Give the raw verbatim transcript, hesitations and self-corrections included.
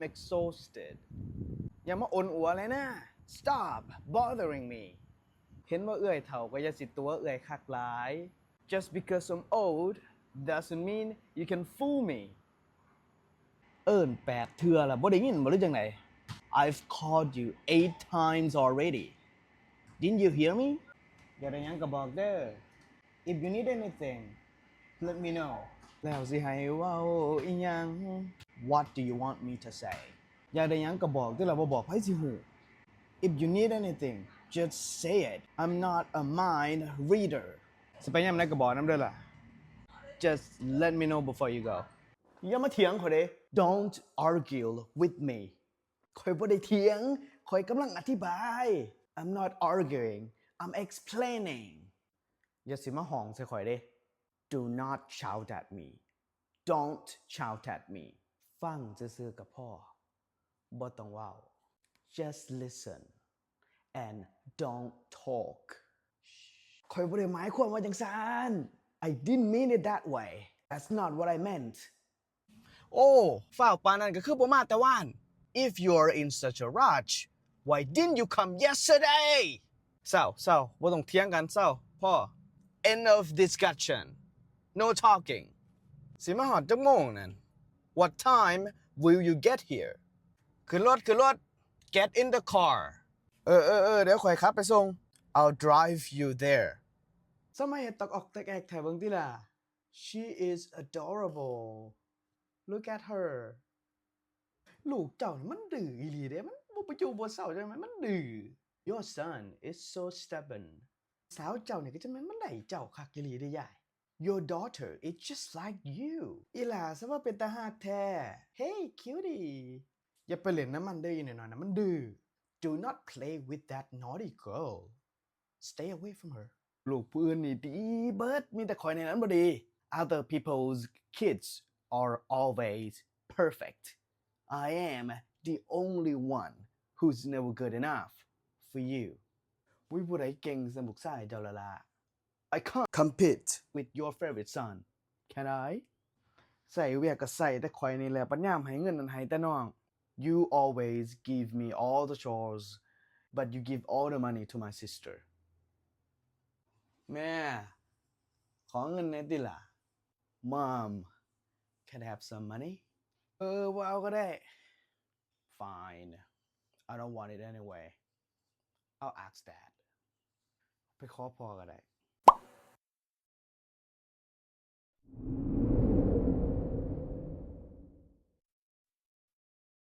I'm exhausted. อย่ามาอ่อนอัวเลยนะ Stop bothering me. เห็นว่าเอื้อยเฒ่าก็อย่าสิตั๋วเอื้อยคักหลาย Just because I'm old doesn't mean you can fool me. เอิ้นแปดเทื่อแล้วบ่ได้ยินบ่หรือจังได I've called you eight times already. Didn't you hear me? อยากได้หยังก็บอกเด้อ If you need anything, let me know. แล้วสิให้เว้าอีหยัง What do you want me to say? อยากได้หยังก็บอกติล่ะ บ่บอกไผสิฮู้ If you need anything, just say it. I'm not a mind reader. สิไปยามใดก็บอกนำเด้อล่ะ Just let me know before you go. อย่ามาเถียงข้อยเด้ Don't argue with me. ข้อยบ่ได้เถียง ข้อยกำลังอธิบาย I'm not arguing. I'm explaining. อย่าสิมาฮ้องใส่ข้อยเด้ Do not shout at me. Don't shout at me. ฟังซื่อๆก็พอ บ่ต้องเว้า Just listen and don't talk. ข้อยบ่ได้หมายความว่าจังซั่น I didn't mean it that way. That's not what I meant. โอ้ ฟ้าวปานนั้นก็คือบ่มาแต่วาน If you're in such a rush, why didn't you come yesterday? เซา เซา บ่ต้องเถียงกัน เซา พอ End of discussion. No talking. สิมาฮอดจักโมงนั่น What time will you get here? ขึ้นรถ ขึ้นรถ Get in the car. เออ เออ เออ เดี๋ยวข้อยขับไปส่ง I'll drive you there. เซามาเฮ็ดตอกออกแตกแอกแท้ เบิ่งติล่ะ She is adorable. Look at her. ลูกเจ้านี่มันดื้ออีหลีเด้ มันบ่ไปอยู่บ่เซาจังได๋ มันดื้อ Your son is so stubborn. สาวเจ้านี่ก็จังแม่นมันได้เจ้าคักอีหลีเด้ยาย Your daughter is just like you. อีหล่าซะว่าเป็นตาฮักแท้ Hey cutie. อย่าไปเล่นนำมันเด้อ อีน้อยๆ น่ะ มันดื้อ Do not play with that naughty girl. Stay away from her. ลูกผู้อื่นนี่ดีเบิด มีแต่ข้อยนี่แหละมันบ่ดี Other people's kids are always perfect. I am the only one who's never good enough for you. บ่มีผู้ใดเก่งส่ำลูกชายเจ้าแล้วล่ะ I can't compete with your favorite son, can I? ใส่เวียกก็ใส่แต่ข้อยนี่แหละ ปัญญามให้เงินนั้นให้แต่น้อง You always give me all the chores, but you give all the money to my sister. แม่ ขอเงินแหน่ติล่ะ Mom, can I have some money? เออ บ่เอาก็ได้ Fine, I don't want it anyway. I'll ask Dad. ไปขอพ่อก็ได้